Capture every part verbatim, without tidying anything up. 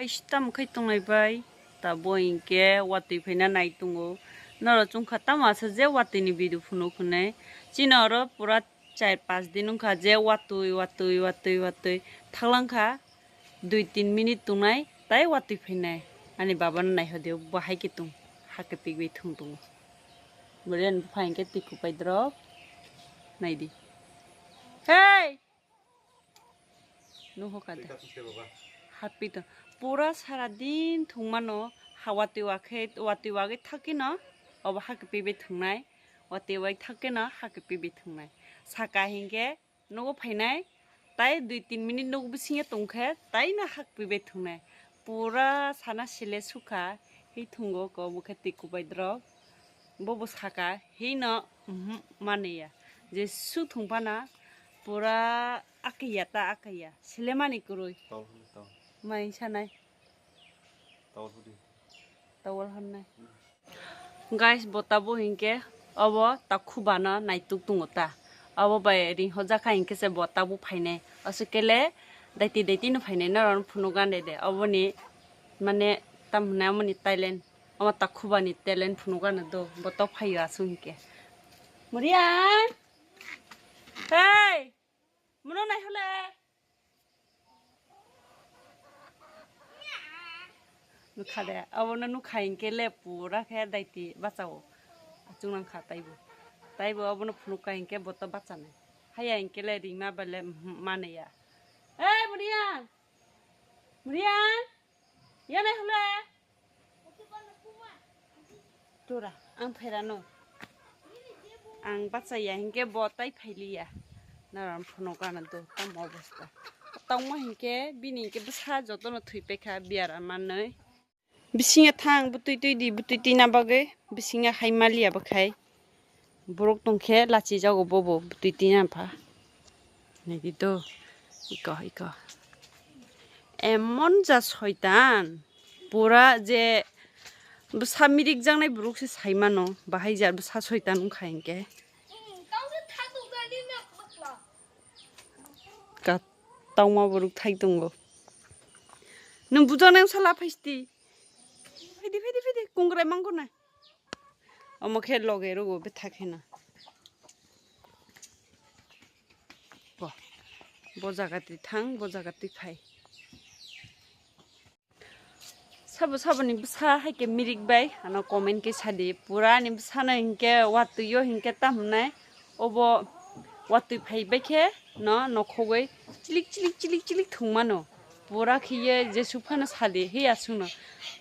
Guys, tamo khai tongnai bai, ta bo hinkhe watwi phaina nai tongo. Norok chwngkha tamo asa je watwi ni video phunuk hinwi. Chini oro pura char panch din wngkha je watwi, watwi, watwi, watwi thanglang kha. Dui tin minute tongnai, tai watwi phainai. Ani baba no naihodio, bo hai khe tong, ha khe pik bai thung tongo. Bwrwi ani bupha hinkhe twi kupai drop. Naidi. Hey! Nuho kade. Happy to. Pura sara din thungmano ha watwi wakhe, watwi wagwi thakino obo ha khe pibe thungnai. Watwi wai thakino ha khe pibe thungnai. Saka hinkhe nugo phainai. Tai dui tin minute nugo bisingo tongkhe taino ha khe pibe thungnai. Pura sana sile sukha. Hi thungo ko mukhe twi kubai drop. Bobo saka hino, mhm, maniya. Jesu thungphana pura akaiya ta akaiya. Silemani kwrwi. Tol hwnwi tol. Mai sanai. Tol hwnwi. Towel honnai. Guys, bo tabuk hinkhe obo takhubano naituk tongo ta. Obo bai ring hojak kha hinkhe se bo tabuk phainai. Aswk kele daiti daiti no phainai norok phunuk gana de. Oboni mane tam hwnai amoni talent. Omo takhubani talent phunuk gana do, botok phaio aswk hinkhe. Muriang! Hey! Muno naihole! Nukha de, obono nukha hinkhe le pura khe daiti bachao. Achuk nang kha taibo. Taibo obono phunuk kha hinkhe boto bachanai. Haya hinkhe le ringma bale, mhm, manaya. Hey, Muriang! Muriang! Yanai hole. Tura, ang phairano. Ang bachaya hinkhe bo tai phailiya. Naram phuno gana do, tamo obostha. Tongma hinkhe, bini hinkhe bwsa jotono thwipaikha, biara manwi. Bisinga thang, bwtwi twi di, bwtwi twina bagwi, bisinga hai maliya bwkhai. Borok tongkhe lachijago bobo bwtwi twina pha. Naidi do, iko, iko. Emon ja soitan, pura je bwsa mirik jaknai borok se saimano, bahai jar bwsa soitan wngkha hinkhe. Ka tongma borok thai tongo. Nwng bujaknai wngsa la phaisti. Phaidi, phaidi, phaidi, kongrai mangkona. Omo khe loge rogo bwtha kheno. Bo, bo jaga twi thang, bo jaga twi phai. Sabo saboni bwsa hai khe mirik bai, ano comment khe sadi. Pura ani bwsano hinkhe watwi o hinkhe tam hwnai. Obo watwi phai bai khe no nokhogwi chilik, chilik, chilik, chilik thwng mano. Pura khiye jesu phano sadi, he aswkno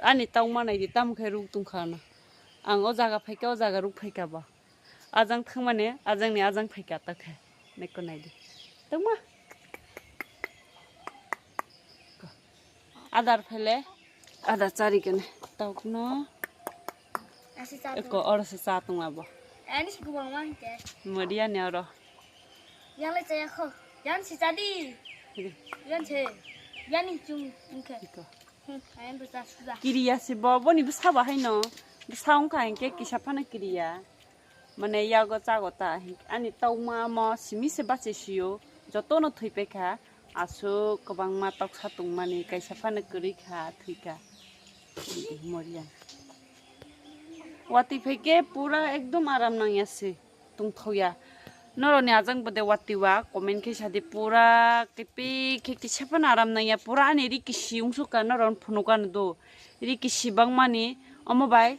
ani tongma naidi, tamo khe ruk tongkha ano. Ang o jaga phaikha, o jaga ruk phaikha bo. Ajang thangmani, ajangni ajang phaikha ta khe. Neko naidi. Tongma. Adar phele, adar chari kene. Tokno. Asi cha eko tong. Oro se cha tong abo. Ani si kubang mang ke. Modiya ne oro. Yang le chaya kho. Yang si chadi. Yang che. Yang ni chung, okay. Iko. Hmm, ayang tu cha suda. Kiriya se bo, boni bwsa bahai no. Bwsa wngkha hinkhe kisa phano kiriya. Mane yago chago ta, ani tongma mo simi se bache sio, jotono thwipaikha, aswk kwbangma toksa tongmani, kaisa phano kwrwi kha, thwikha. Moriya. Watwi phaikhe pura ekdom aram nangya se, tongthokya. Norokni ajang bwde watwi wa, comment khe sadi, pura kipi khe kisa phano aram nangya, pura ani ri kisi wngsukha norokno phunukha no do. Ri kisi bangmani, omo bai.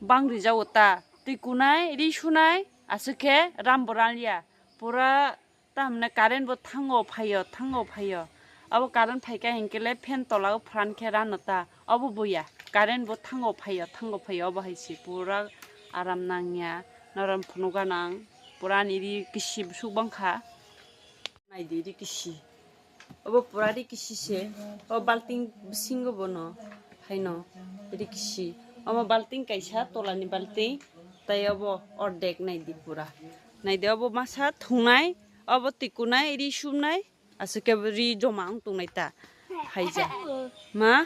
Bang rijao ta. Twi kunai, ri sunai, aswk khe ram bo ranliya. Pura tamne current bo thango phaio, thango phaio. Abo current phaikha hinkhe le fan tola o pran khe rano ta. Abo boya. Current bo thango phaio, thango phaio, obo hai se pura aram nangya. Norom phunukha nang. Pura ani ri kisi bwswk bangkha. Naidi ri kisi. Obo pura ri kisi se. O balting bisingo bono haino ri kisi. Omo balting kaisa tolani balting. Tai obo ordek naidi pura. Naidi obo masa thungnai. Obo tikunai ri sumnai. Aswk khe ri joma wng tongnai ta. Haija. Ma?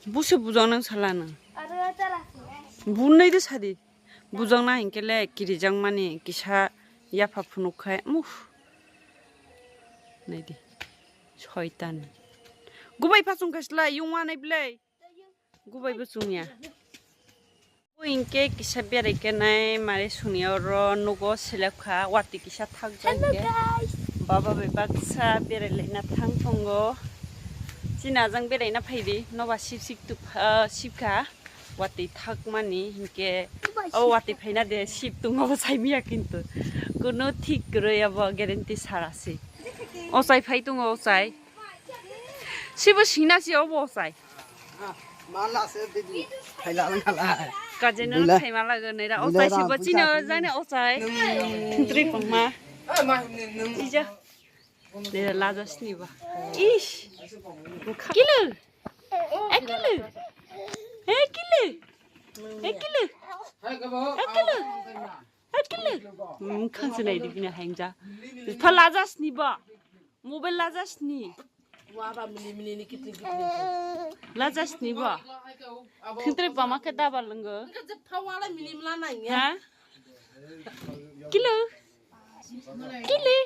Busu bujang nang sala nang. Bunai de sadi. Bujang na hinkhe le kirijak mani kisa yapha phunuk khai. Muh. Naidi. Soitan. Gubai phasung khaisla yung wanai blai. Gubai bo chungya. Bo hinkhe kisa berai kenai mare suni oro nugo selep kha, watwi kisa thakjak hinkhe. Baba bai baksa berai laina thang tongo. Chini ajang berai na phaidi, noba sip sip tupha, sip kha. Watwi thakmani hinkhe o watwi phaina de sip tongo bo saimiya kintu. Kuno thik kwrwi abo guarantee sara se. Ochai phai tongo ochai. Sibo singna si obo ochai. Mala se bidi phaila ngala. Kajeno Bula. Phaima lago nera Bula ochai ra sibo pusa chino sini. Jane ochai. Three pangma. Ija. Nera laja sini ba. Ish. Kilu. Eh, kilu. Eh, kilu. Eh, kilu. Eh, kilu. Eh, kilu. Hmm, khan se nai di bini hainja. Pha laja sini ba. Mobile laja sini. Wa ba mili mili ni kitli kitli. Laja sini ba. Khintre ba ma khe daba lungo. Ka je pha wala mili mla nai ya. Ha? Kilu. Kilu.